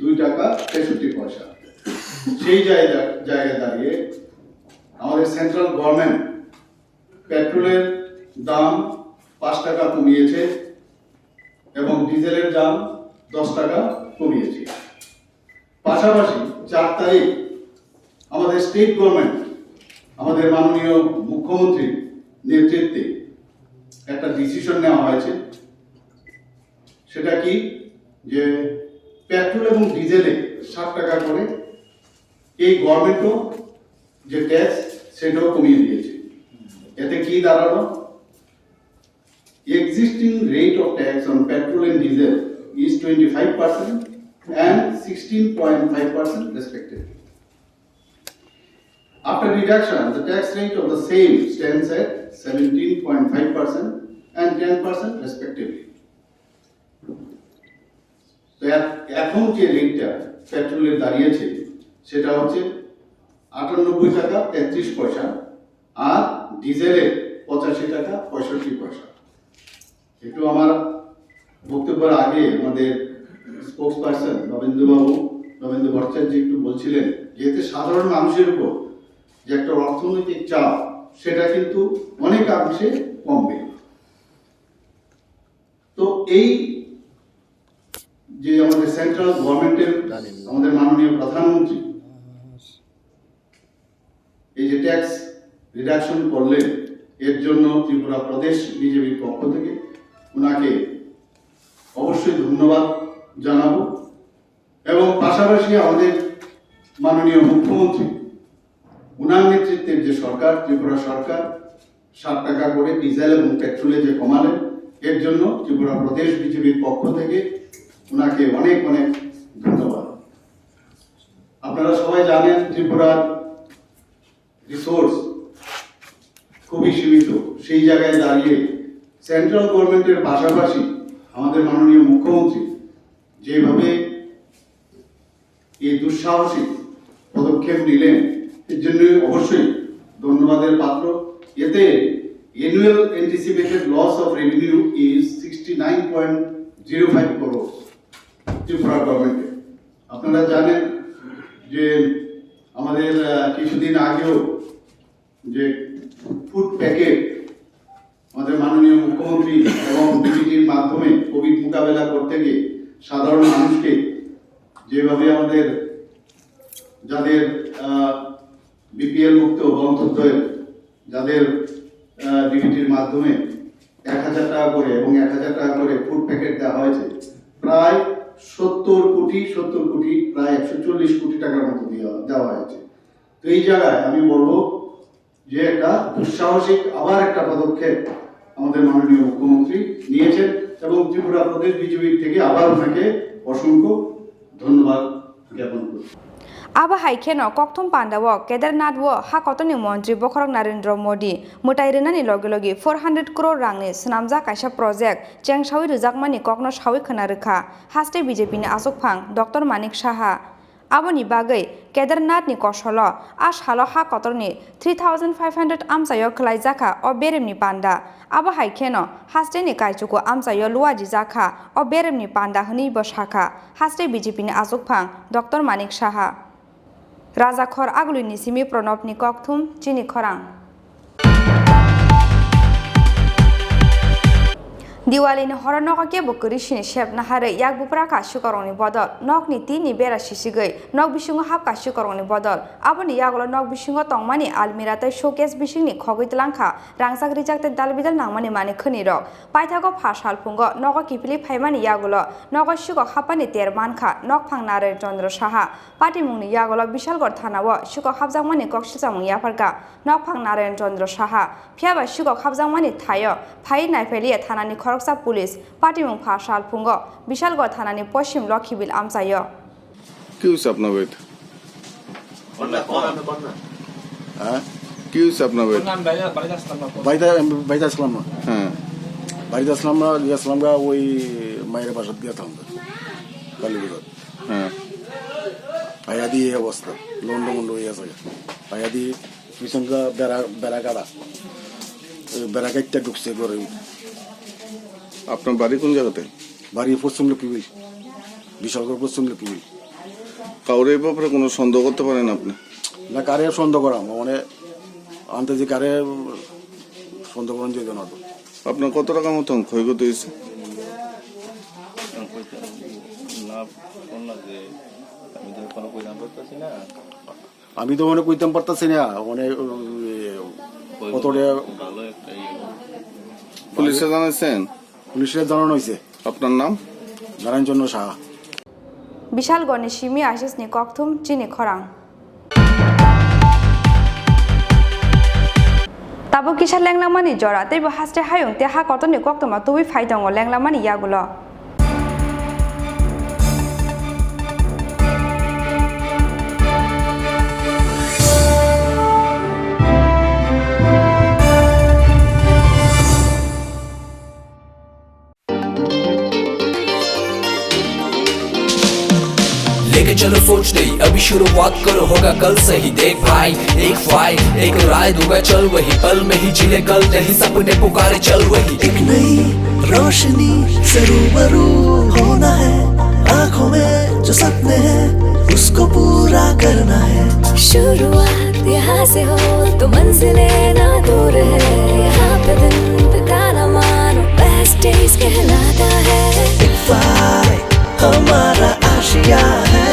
দুই টাকা তেষট্টি পয়সা। সেই জায়গা, জায়গায় দাঁড়িয়ে আমাদের সেন্ট্রাল গভর্নমেন্ট পেট্রোলের দাম পাঁচ টাকা কমিয়েছে এবং ডিজেলের দাম দশ টাকা কমিয়েছে। পাশাপাশি চার তারিখ আমাদের স্টেট গভর্নমেন্ট, আমাদের মাননীয় মুখ্যমন্ত্রীর নেতৃত্বে একটা ডিসিশন নেওয়া হয়েছে। সেটা কি? যে পেট্রোল এবং ডিজেলে সাত টাকা করে এই গভর্নমেন্টও যে ট্যাক্স, সেটাও কমিয়ে দিয়েছে। এতে কি দাঁড়ালো? Existing rate of tax on petrol and diesel is twenty-five percent and sixteen point five percent respectively. After reduction, the tax rate of the same stands at seventeen point five percent and ten percent respectively. তো এ-, এখন যে রেটটা পেট্রোলের দাঁড়িয়েছে, সেটা হচ্ছে আটানব্বই টাকা তেত্রিশ পয়সা, আর ডিজেলের পঁচাশি টাকা পঁয়ষট্টি পয়সা। একটু আমার বক্তব্যের আগে আমাদের স্পোকসপারসন নবেন্দুবাবু, নবেন্দু ভট্টাচার্য একটু বলছিলেন যে এতে সাধারণ মানুষের উপর যে একটা অর্থনৈতিক চাপ, সেটা কিন্তু অনেকাংশে কমবে। তো এই যে আমাদের সেন্ট্রাল গভর্নমেন্টের, আমাদের মাননীয় প্রধানমন্ত্রী এই যে ট্যাক্স রিডাকশন করলেন, এর জন্য ত্রিপুরা প্রদেশ বিজেপির পক্ষ থেকে ওনাকে অবশ্যই ধন্যবাদ জানাবো। এবং পাশাপাশি আমাদের মাননীয় মুখ্যমন্ত্রী ওনার নেতৃত্বের যে সরকার, ত্রিপুরা সরকার, সাত টাকা করে ডিজেল এবং পেট্রোলে যে কমালেন, এর জন্য ত্রিপুরা প্রদেশ বিজেপির পক্ষ থেকে ওনাকে অনেক অনেক ধন্যবাদ। আপনারা সবাই জানেন, ত্রিপুরার রিসোর্স খুবই সীমিত। সেই জায়গায় দাঁড়িয়ে সেন্ট্রাল গভর্নমেন্টের পাশাপাশি আমাদের মাননীয় মুখ্যমন্ত্রী যেভাবে এই দুঃসাহসিক পদক্ষেপ নিলেন, এর জন্য অবশ্যই ধন্যবাদের পাত্র। এতে annual anticipated loss of revenue is sixty nine point zero five crore Tripura গভর্নমেন্টের। আপনারা জানেন যে আমাদের, আহ, কিছুদিন আগেও যে ফুড প্যাকেট আমাদের মাননীয় মুখ্যমন্ত্রী এবং ডিবিটির মাধ্যমে কোভিড মোকাবেলা করতে গিয়ে সাধারণ মানুষকে যেভাবে আমাদের যাদের, আহ, বিপিএল মুক্ত বা অন্তর্দয় যাদের, আহ, ডিবিটির মাধ্যমে এক হাজার টাকা করে এবং এক হাজার টাকা করে ফুড প্যাকেট দেওয়া হয়েছে, প্রায় সত্তর কোটি, সত্তর কোটি, প্রায় একশো চল্লিশ কোটি টাকার মতো দেওয়া, দেওয়া হয়েছে। তো এই জায়গায় আমি বলবো যে একটা দুঃসাহসিক আবার একটা পদক্ষেপ আমাদের মাননীয় মুখ্যমন্ত্রী নিয়েছেন এবং ত্রিপুরা প্রদেশ বিজেপি থেকে আবার ওনাকে অসংখ্য ধন্যবাদ জ্ঞাপন করছি। Abo hai kheno kokthum panda o Kedarnath o ha kotorni montri bokhorok Narendra Modi mwtai rwnani loge loge four hundred crore rangni swnamjak kaisa project chengsawi rwjakmani kokno sawi khwna rwkha haste B J P ni achukphang Doctor Manik Saha. Aboni bagwi Kedarnathni kosolo a salo ha kotorni three thousand five hundred amchaio khwlaijakha o beremni panda. Abo hai kheno hasteni kaichuku amchaio luajijakha o beremni panda hwnwibo sakha haste B J P ni achukphang Doctor Manik Saha. Rajakhor Agulini simi Pranobni kokthum chini khorang. Diwalini horo nogo kebo kwrwi sini sep naharwi yak bupra kha sikorokni bodol, nokni tinni bera sisigwi nok bisingo hap kha sikorokni bodol. Aboni yagulo nok bisingo tongmani almira tei showcase bisingni khogwi twlang kha rangjak rijak tei dalbidal nangmani manwi khwnirok. Paithago pha salphungo nogo kiphilwi phaimani yagulo nogo sikok hapmani ter man kha nokphang Narayan Chandra Saha. Patimungni yagulo Bishalgarh thanao sikok hapjakmani kok silchakmung yapharkha nokphang Narayan Chandra Saha. Phiyaba sikok hapjakmani thaio phaiwi naiphailiya thanani khoroksa police. Patimung pha salphungo Bishalgarh thanani poschim Lokhibil amchaio. কি হয়েছে আপনার বাড়িতে? হ্যাঁ? কি হয়েছে আপনার বাড়িতে? বাড়িতে, বাড়িতে আসলাম না। হ্যাঁ। বাড়িতে আসলাম না, গিয়ে আসলাম গা ওই মায়ের বাসাত গিয়ে থাকবো। কালী পুজো। হ্যাঁ। আয়া দি এই অবস্থা, লন্ড মন্ড হয়ে আছে। আয়া দি পিছনটা বেড়া, বেড়া গাড়া। ওই বেড়া গাড়িটা ঢুকছে ঘরে। আপনার বাড়ি কোন জায়গাতে? বাড়ি পশ্চিম লক্ষ্মীপুর, বিশালগড় পশ্চিম লক্ষ্মীপুর। কাউরে এই ব্যাপারে কোনো সন্দেহ করতে পারেন আপনি? না, কারে সন্দেহ করা, মানে, আনতে যে কারে সন্দেহ করা যেত না তো। আপনার কত টাকার মতন ক্ষয়ক্ষতি হয়েছে? না, বললাম যে আমি তো এখনো কইলাম পারতেছি না। আমি তো মানে কইতাম পারতাছি না, মানে, উম, এ, কতটা ভালো একটা ইয়ে। পুলিশে জানাইছেন? পুলিশে জানানো হয়েছে। আপনার নাম? নারায়ণ চন্দ্র Saha. Bishalgarhni simi Ashisni kokthum chini khorang. Tabuk kisa lenglamani jora, teibo haste hayung tei ha kotorni koktwma tubui phai tongo lenglamani yagulo. लेके चलो सोच नई, अभी शुरुआत करो, होगा कल सही। देख भाई, एक फाइल, एक राय दूंगा, चल वही, पल में ही जी ले कल, नहीं सपने पुकारे, चल वही। एक नई रोशनी से रूबरू होना है, आंखों में जो सपने हैं, उसको पूरा करना है। शुरुआत यहाँ से हो तो मंजिलें ना दूर है, यहाँ पे दिन बिताना मानो बेस्ट डेज कहलाता है। एक फाइल हमारा आशिया है,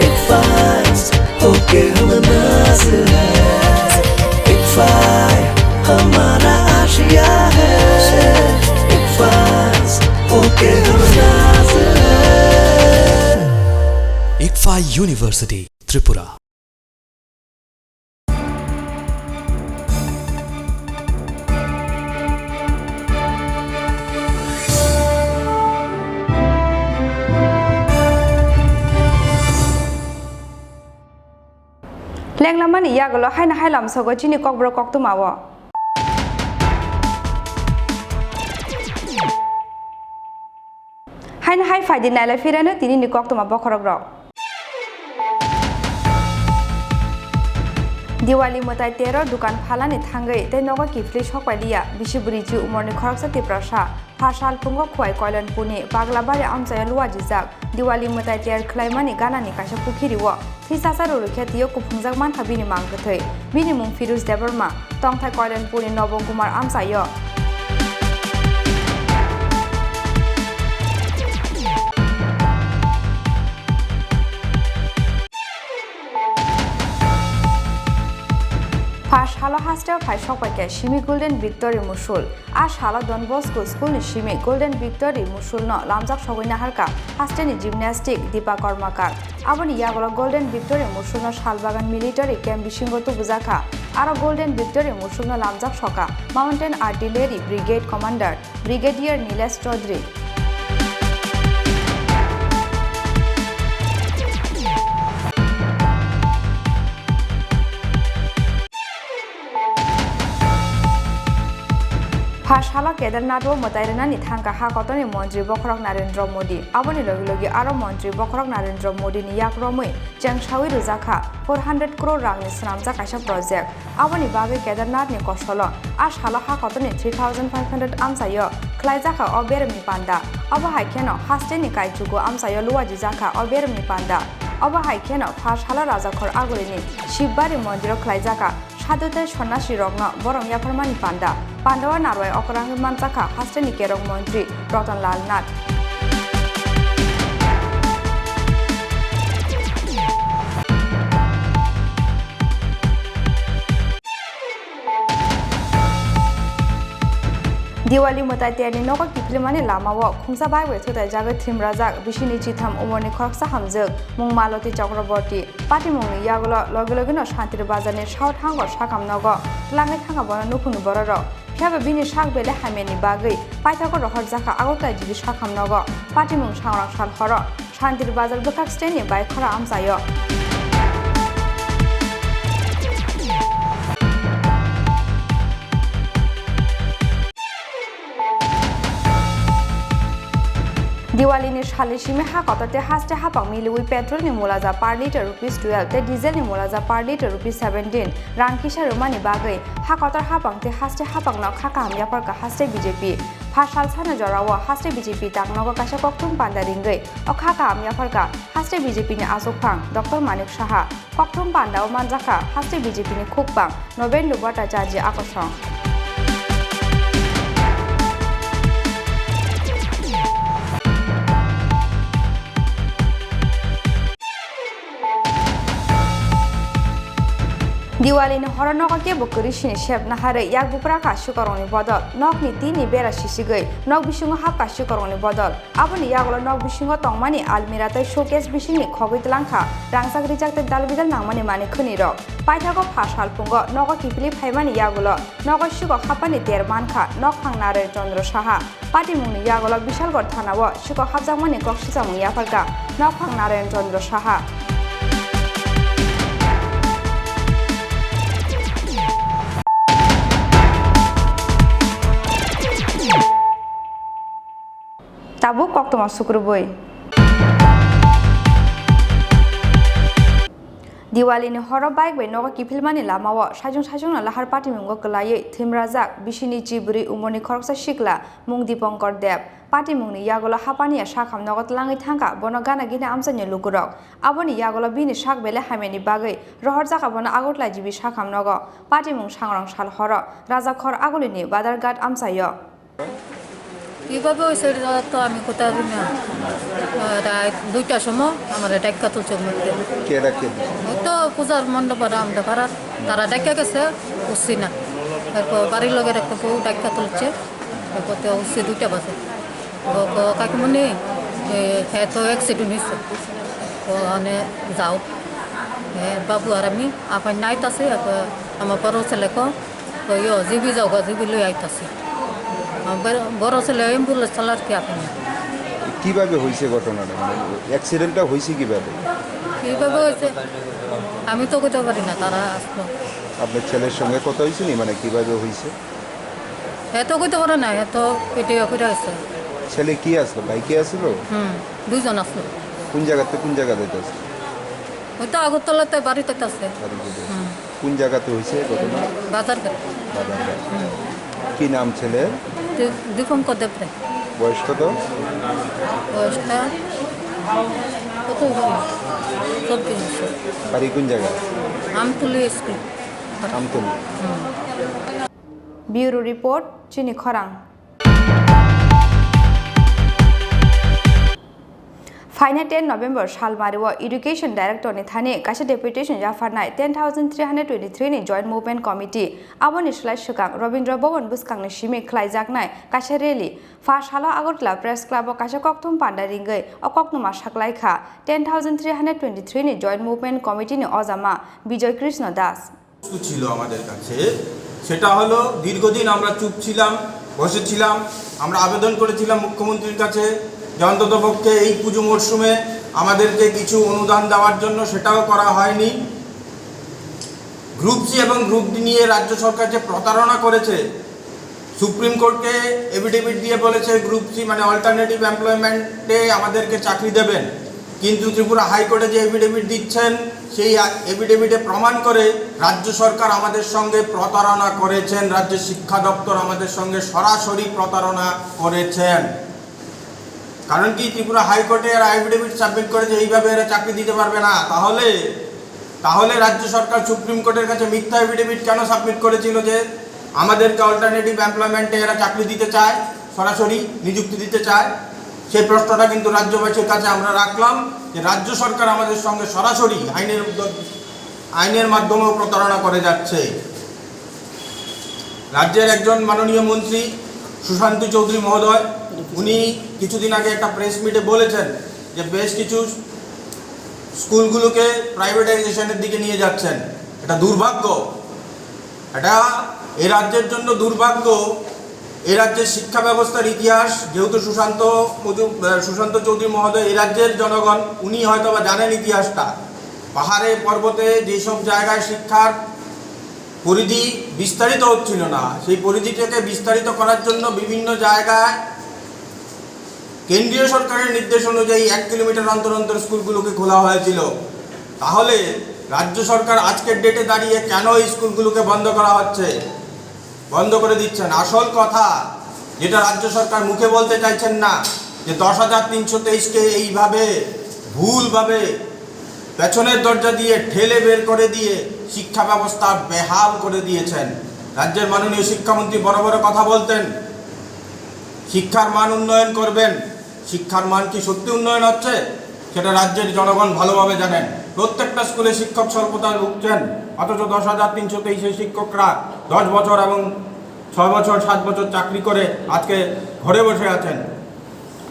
एक फाइल होके हम नाज है, एक फाइल हमारा आशिया है, एक फाइल होके हम नाज है। Ikfa University, Tripura. Tenglamani yagulo haino hai lamsogo chini kokborok koktwmao. Haino hai phaidi nailai phirano tinini koktwma bokhorokrok. Diwali mwtai tero dukan phalani thangwi tei nogo kiphilwi sokpailia bisi bwrwi ji umorni khoroksa Tiprasa. Pha sal phungo Khwai Koilanpurni Baglabari amchaio luajijak Diwali mwtai tiyar khlaimani ganani kaisa pukhirio thwisacha rwrwkhe twiyo kuphungjak mankha bini mang kwthwi. Bini mung Firuz Debbarma, tongthai Koilanpurni Nobo Kumar amchaio. Pha salo hasteo phai sokpaikha simi Golden Victory Musul. A salo Don Bosco School ni simi Golden Victory Musulno lamjak sogwi naharkha hasteni gymnastic Deepa Karmakar. Aboni yagulo Golden Victory Musulno Salbagan Military Camp bisingo tubujakha. Aro Golden Victory Musulno lamjak sokha Mountain Artillery Brigade Commander Brigadier Nilesh Chaudhary. Pha salo Kedarnath o mwtai rwnani thangkha ha kotorni montri bokhorok Narendra Modi. Aboni logi logi aro montri bokhorok Narendra Modi ni yak romwi chengsawi rwjakha four hundred crore rangni swnamjak kaisa project. Aboni bagwi Kedarnath ni kosolo a salo ha kotorni three thousand five hundred amchaio khlaijakha o beremni panda. Abo hai kheno hasteni kaichugo amchaio luajijakha o beremni panda. Abo hai kheno pha salo Rajakhor Agulini Shivbari mondiro khlaijakha. Sadhu tei sonnasi rokno borom yapharmani panda. Pandao narwai okrangwi manjakha hasteni kerong montri Ratan Lal Nath. Diwali mwtai terni nogo kiphilmani lamao khungsa bai bai thutaijagwi thwimrajak bisini chitham umorni khoroksa hamjwk mung Maloti Chakraborty. Patimungni yagulo logi logino Shantir Bazarni South Hangor sakam nogo twlangwi thangkha bono nukhungni bororok. Phiya ba bini sak belai hamyani bagwi paithago rohorjakha Agartala G B sakam nogo. Patimung sangrang sal horo Shantir Bazar bwkhak standni bai khora amchaio. Diwalini salni simi ha kotor tei haste hapang miliwi petrolni mulaja per litre rupees twelve tei dieselni mulaja per litre rupees seventeen rang kisa rwmani bagwi ha kotor hapang tei haste hapangno kha kaham yapharkha haste B J P. Pha sal sano jorao haste B J P tangnogo kaisa kokthum panda ringwi o kha kaham yapharkha haste B J P ni achukphang Doctor Manik Saha. Kokthum pandao manjakha haste B J P ni khukbang Nobendu Bhattacharjee akosong. Diwali ni horo nogo kebo kwrwi sini sep naharwi yak bupra kha sikorokni bodol, nokni tin ni bera sisigwi nok bisingo hapkha sikorokni bodol. Aboni yagulo nok bisingo tongmani almirah tei showcase bisingni khogwi twlangkha rangchak rijak tei dal bidal nangmani manwi khwnirok. Paithago pha salphungo nogo kiphilwi phaimani yagulo nogo sikok hapmani ter mankha nokphang Narayan Chandra Saha. Patimungni yagulo Bishalgarh thanao sikok hapjakmani kok swchamung yapharkha nokphang Narayan Chandra Saha. Tabuk koktwma sukrubui. Diwalini horo bike bai nogo kiphilmani lamao saichung saichungno lahar patimungo kwlaiwi thwimrajak bisini chibwrwi umorni khoroksa sikla mung Dipankar Deb. Patimungni yagulo hapaniya sakham nogo twlangwi thangkha bono gana gini amchaini lukurok. Aboni yagulo bini sak belai hamyani bagwi rohorjakha bono Agartala G B sakham nogo. Patimung sangrong sal horo Rajakhor Agulini Badarghat amchaio. কিভাবে হয়েছে এটা তো আমি কোথাও জানি না। আহ, রাত দুইটার সময় আমার ডাক্কা তুলছে ঘুম থেকে। কে ডাকে? ওই তো পূজার মণ্ডপ আর আমরা পাড়ার, তারা ডাক্কা গেছে, উঠছি না। এরপর বাড়ির লোকের একটা বউ ডাক্কা তুলছে, এরপর তো উঠছি দুইটা বাজে। ও, ও কাকিমণি, এ, খেয়ে তো অ্যাক্সিডেন্ট হয়েছে, তো ওখানে যাও। এ, বাবু আর আমি আপাই নাইট আছে, এরপর আমার বড় ছেলেকে তো ইয়ো, জিবি যাওগা, জিবি লই আইতাছি। আমার বড়, বড় ছেলে অ্যাম্বুলেন্স চালার কি আপনি? কিভাবে হয়েছে ঘটনাটা? মানে, অ্যাক্সিডেন্টটা হয়েছে কিভাবে? কিভাবে হয়েছে? আমি তো কইতে পারি না, তারা আসলো। আপনার ছেলের সঙ্গে কথা হয়েছে নি? মানে, কিভাবে হয়েছে? এ তো কইতে পারে না, এ তো পিটিয়ে করে আছে। ছেলে কি আসলো? বাইকে আসলো? হুম, দুইজন আসলো। কোন জায়গাতে কোন জায়গা যাইতে আসলো? ওই তো আগরতলাতে বাড়িতে আছে। বাড়িতে যাইতে আসলো। হুম। কোন জায়গাতে হয়েছে ঘটনা? বাজারঘাট। বাজারঘাট। হুম। কি নাম ছেলের? দী-, দীপঙ্কর দেবরে। বয়স কত? বয়সটা কত হবে? চব্বিশ বছর। বাড়ি কোন জায়গা? আমতলি স্কুল। আমতলি। হুম। Bureau report, Chini Khorang. Phainai ten November salmari o Education Director ni thani kaisa deputation yapharnai ten thousand three hundred twenty-three ni Joint Movement Committee. Aboni slai swkang Rabindra Bhavan bwskangni simi khlaijaknai kaisa rally. Pha salo Agartala Press Club o kaisa kokthum panda ringwi o koktwma saklaikha ten thousand three hundred twenty-three ni Joint Movement Committee ni ojama Bijoy Krishna Das. বস্তু ছিল আমাদের কাছে, সেটা হলো দীর্ঘদিন আমরা চুপ ছিলাম, বসেছিলাম। আমরা আবেদন করেছিলাম মুখ্যমন্ত্রীর কাছে যে অন্ততপক্ষে এই পুজো মরশুমে আমাদেরকে কিছু অনুদান দেওয়ার জন্য, সেটাও করা হয়নি। গ্রুপ সি এবং গ্রুপ ডি নিয়ে রাজ্য সরকার যে প্রতারণা করেছে, সুপ্রিম কোর্টকে এফিডেভিট দিয়ে বলেছে গ্রুপ সি মানে অল্টারনেটিভ এমপ্লয়মেন্টে আমাদেরকে চাকরি দেবেন, কিন্তু ত্রিপুরা হাইকোর্টে যে এফিডেভিট দিচ্ছেন, সেই এফিডেভিটে প্রমাণ করে রাজ্য সরকার আমাদের সঙ্গে প্রতারণা করেছেন, রাজ্য শিক্ষা দপ্তর আমাদের সঙ্গে সরাসরি প্রতারণা করেছেন। কারণ কি, ত্রিপুরা হাইকোর্টে এরা এফিডেভিট সাবমিট করেছে, এইভাবে এরা চাকরি দিতে পারবে না। তাহলে, তাহলে রাজ্য সরকার সুপ্রিম কোর্টের কাছে মিথ্যা এফিডেভিট কেন সাবমিট করেছিল যে আমাদেরকে অল্টারনেটিভ এমপ্লয়মেন্টে এরা চাকরি দিতে চায়, সরাসরি নিযুক্তি দিতে চায়? সেই প্রশ্নটা কিন্তু রাজ্যবাসীর কাছে আমরা রাখলাম যে রাজ্য সরকার আমাদের সঙ্গে সরাসরি আইনের, আইনের মাধ্যমেও প্রতারণা করে যাচ্ছে। রাজ্যের একজন মাননীয় মন্ত্রী সুশান্ত চৌধুরী মহোদয়, উনি কিছুদিন আগে একটা প্রেস মিটে বলেছেন যে বেশ কিছু স্কুলগুলোকে প্রাইভেটাইজেশনের দিকে নিয়ে যাচ্ছেন। এটা দুর্ভাগ্য, এটা এই রাজ্যের জন্য দুর্ভাগ্য। এই রাজ্যের শিক্ষা ব্যবস্থার ইতিহাস, যেহেতু সুশান্ত মজু-, আহ, সুশান্ত চৌধুরী মহোদয় এই রাজ্যের জনগণ, উনি হয়তো বা জানেন ইতিহাসটা। পাহাড়ে পর্বতে যেসব জায়গায় শিক্ষার পরিধি বিস্তারিত হচ্ছিল না, সেই পরিধিটাকে বিস্তারিত করার জন্য বিভিন্ন জায়গায় কেন্দ্রীয় সরকারের নির্দেশ অনুযায়ী এক কিলোমিটার অন্তর অন্তর স্কুলগুলোকে খোলা হয়েছিল। তাহলে রাজ্য সরকার আজকের ডেটে দাঁড়িয়ে কেন এই স্কুলগুলোকে বন্ধ করা হচ্ছে, বন্ধ করে দিচ্ছেন? আসল কথা যেটা রাজ্য সরকার মুখে বলতে চাইছেন না, যে দশ হাজার তিনশো তেইশকে এইভাবে ভুলভাবে পেছনের দরজা দিয়ে ঠেলে বের করে দিয়ে শিক্ষা ব্যবস্থা বেহাল করে দিয়েছেন। রাজ্যের মাননীয় শিক্ষামন্ত্রী বড় বড় কথা বলতেন, শিক্ষার মান উন্নয়ন করবেন। শিক্ষার মান কি সত্যি উন্নয়ন হচ্ছে, সেটা রাজ্যের জনগণ ভালোভাবে জানেন। প্রত্যেকটা স্কুলে শিক্ষক স্বল্পতায় ভুগছেন, অথচ দশ হাজার তিনশো তেইশে শিক্ষকরা দশ বছর এবং ছয় বছর, সাত বছর চাকরি করে আজকে ঘরে বসে আছেন।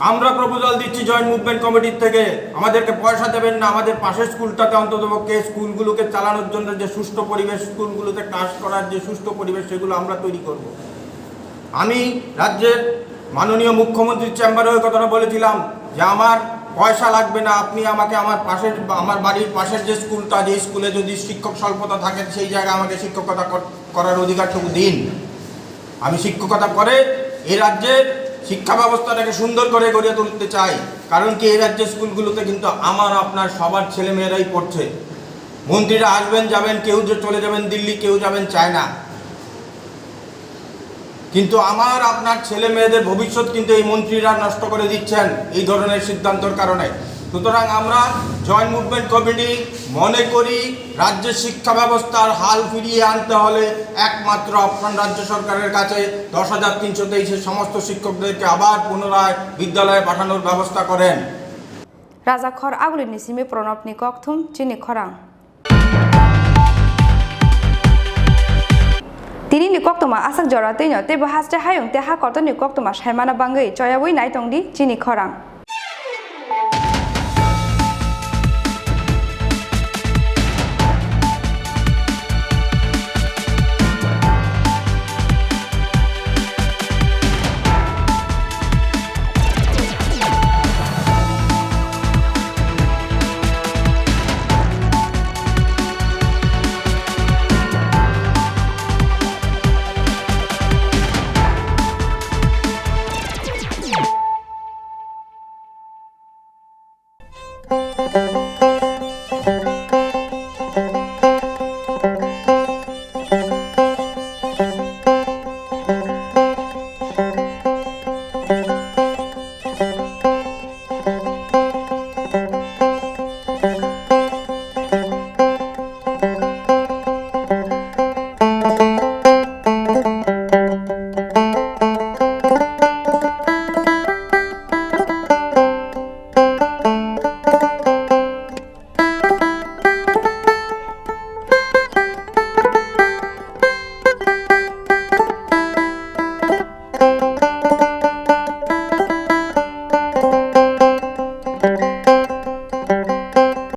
আমরা প্রপোজাল দিচ্ছি জয়েন্ট মুভমেন্ট কমিটির থেকে, আমাদেরকে পয়সা দেবেন না, আমাদের পাশের স্কুলটাতে অন্তত পক্ষে স্কুলগুলোকে চালানোর জন্য যে সুষ্ঠু পরিবেশ, স্কুলগুলোতে ক্লাস করার যে সুষ্ঠু পরিবেশ, সেগুলো আমরা তৈরি করব। আমি রাজ্যের মাননীয় মুখ্যমন্ত্রীর চেম্বারে ওই কথাটা বলেছিলাম যে আমার পয়সা লাগবে না, আপনি আমাকে আমার পাশের, আমার বাড়ির পাশের যে স্কুলটা, যে স্কুলে যদি শিক্ষক স্বল্পতা থাকে, সেই জায়গায় আমাকে শিক্ষকতা কর-, করার অধিকারটুকু দিন। আমি শিক্ষকতা করে এই রাজ্যের শিক্ষা ব্যবস্থাটাকে সুন্দর করে গড়ে তুলতে চাই। কারণ কি, এই রাজ্যের স্কুলগুলোতে কিন্তু আমার আপনার সবার ছেলেমেয়েরাই পড়ছে। মন্ত্রীরা আসবেন যাবেন, কেউ যে চলে যাবেন দিল্লি, কেউ যাবেন চায়না। কিন্তু আমার আপনার ছেলে মেয়েদের ভবিষ্যৎ কিন্তু এই মন্ত্রীরা নষ্ট করে দিচ্ছেন এই ধরনের সিদ্ধান্তর কারণে। সুতরাং আমরা জয়েন্ট মুভমেন্ট কমিটি মনে করি, রাজ্যের শিক্ষা ব্যবস্থার হাল ফিরিয়ে আনতে হলে একমাত্র আফগান রাজ্য সরকারের কাছে দশ হাজার তিনশো তেইশের সমস্ত শিক্ষকদেরকে আবার পুনরায় বিদ্যালয়ে পাঠানোর ব্যবস্থা করেন। Rajakhor Agulini simi Pranabni kokthum chini khorang. Tinini koktwma aswk jora twino teibo haste hayung tei ha kotorni koktwma saimana bangwi choyaui naitongdi chini khorang.